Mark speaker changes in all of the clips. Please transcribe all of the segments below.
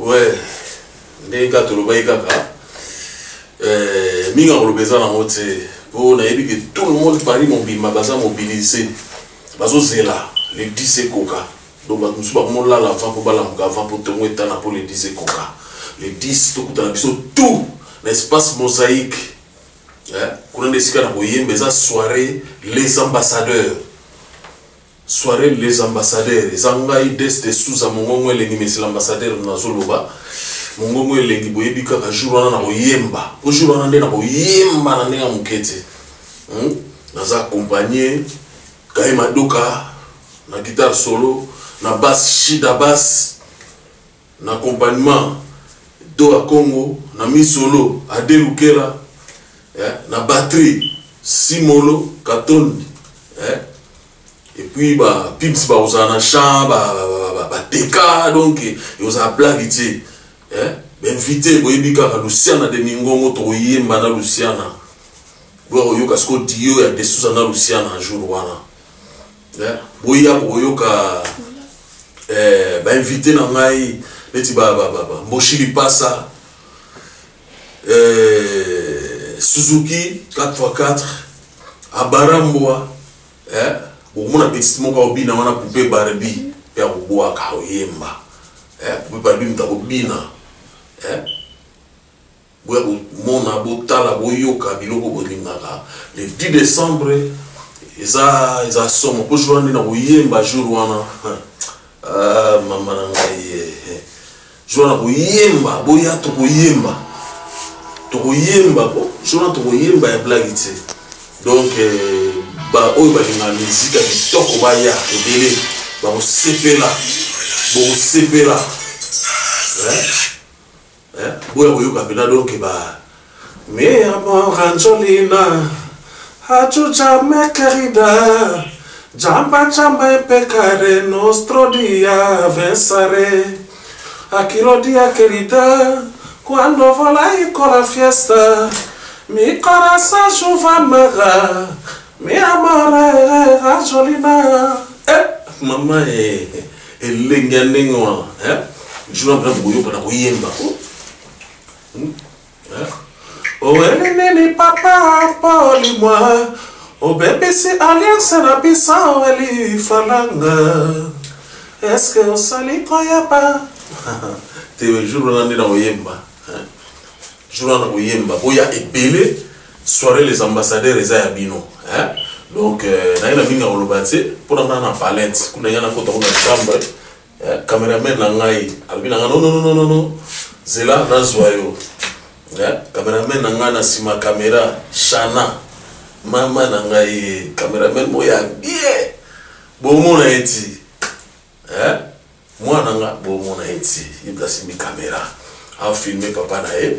Speaker 1: Ouais, ndenge kaka tolobaki kaka eh, mingi akoloba eza nango te mpo nayebi ke tout le monde Paris mobimba baza mobilise, bazozela le 10 ekoka. Donc bato mosusu bakomolala avant mpo balamuka avant mpo ntongo etana mpo le 10 ekoka. Le 10 tokutana biso tout na espace Mosaïque. Eh, kuna nde esika na koyemba, eza soirée les ambassadeurs. Soirée les ambassadeurs eza ngai Des de Souza, mongongo elengi, monsieur l'ambassadeur, nazoloba mongongo elengi. Boyebi kaka jour wana na koyemba, po jour wana nde na koyemba na ndenge ya moke te. Naza accompagné Kaye Madoka na guitare solo, na basse Shida basse, na accompagnement Doa Congo, na misolo Ade Lukela, na batterie Simolo Katondi, Et puis ba pips ba ozala na champ, ba teka, donc ozala blague te. Ba invité boyebi kaka Luciana de Mingongo, tokoyemba na Luciana. Boya koyoka siko dio ya De Souza na Luciana jour wana. Boya koyoka ba invité na ngai neti ba Mboshi Lipasa, Suzuki 4x4, Abarambwa, bokomona petite moko akobina wana, poupée Barbie mpe akobwaka oyemba, poupée Barbie moto akobina. Boya komona, botala, boyoka biloko bolingaka. Le 10 décembre eza somo mpo jour wana nde na koyemba. Jour wana, ah, mama na ngai, jour wana koyemba, boya tokoyemba, tokoyemba po jour wana tokoyemba ya blague te. Donc ba oyo balingaka miziki ya kitoko baya ebele, bakosepela, bokosepela. Boya koyoka mpena. Donc ba mi amor Angelina, achuchame querida, jamba jamba peccare nostro dia pensare aquilo dia querida, quando volai con la fiesta mi corazón juva mi amor Angelina. Mama, elenge ya ndenge wana, jour mpena bokoyoka na koyemba. Oweli nini papa polimwa, obebisi alliance na biso, oweli falanga, eske osali koyeba te? Jour wana nde na koyemba, jour wana koyemba, boya ebele. Soirée les ambassadeurs eza ya bino. Donc naye na mingi ya koloba te mpona ngai na palette kuna, ngai nakota kuna chambre. Cameraman na ngai alobi na ngai: "Non, non, non, non, non, zela nazwa yo." Cameraman na ngai na nsima caméra, Shana, mama na ngai, cameraman moko ya bien, bomona ye ti mwana nga, bomona ye ti ye mpe asimbi caméra, afilme papa na ye.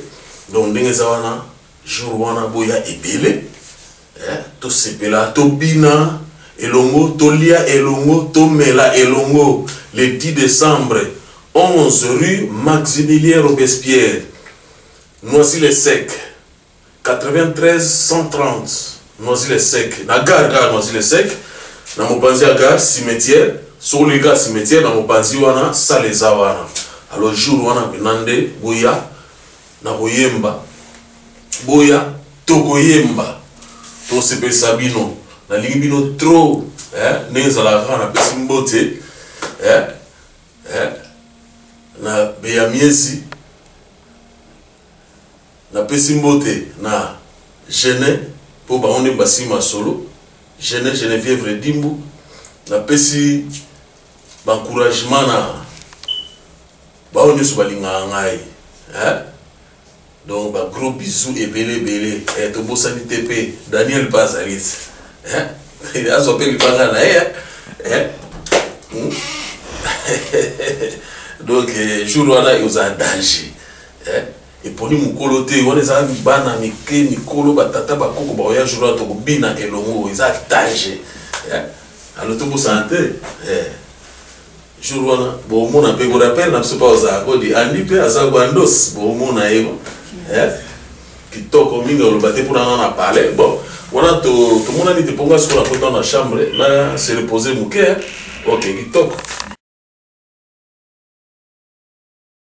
Speaker 1: Donc ndenge eza wana, jour wana boya ebele, tosepela, tobina elongo, tolia elongo, tomela elongo. Le 10 décembre, 11 rue Maximilien Robespierre, Noisy-le-Sec, 93 130 Noisy-le-Sec, na gare kaka Noisy-le-Sec, na mopanzi ya gare, cimetière. Soki oleki kaka cimetière, na mopanzi wana salle eza wana. Alors jour wana mpena nde boya na koyemba, boya tokoyemba, tosepelisa bino. Nalingi bino trop, ndenge ezalaka kaka. Napesi mbote na Beya Miezi, napesi mbote na Gene mpo bango nde basimi masolo, Gene Geneviève Dimbu. Napesi baencouragement na bao nyonso balingaka ngai. Donc ba gros bisous ebele ebele. Tobosani te mpe Daniel mpe azali ti, azwa mpe libanga na ye. Donc jour wana ozala danger, eponi mokolo te wana, eza bana mike, mikolo, batata, bakoko bakoya. Jour wana tokobina elongo, eza danger. Alors tobosana te, jour wana bomona mpe korapele na biso mpe ozala kodi Andi mpe aza gwandos, bomona ye kitoko mingi. Oloba te mpona nga na palais. Bon, wana tomonani te mponga sikoyo nakota na chambre na se repose moke. Ok, kitoko.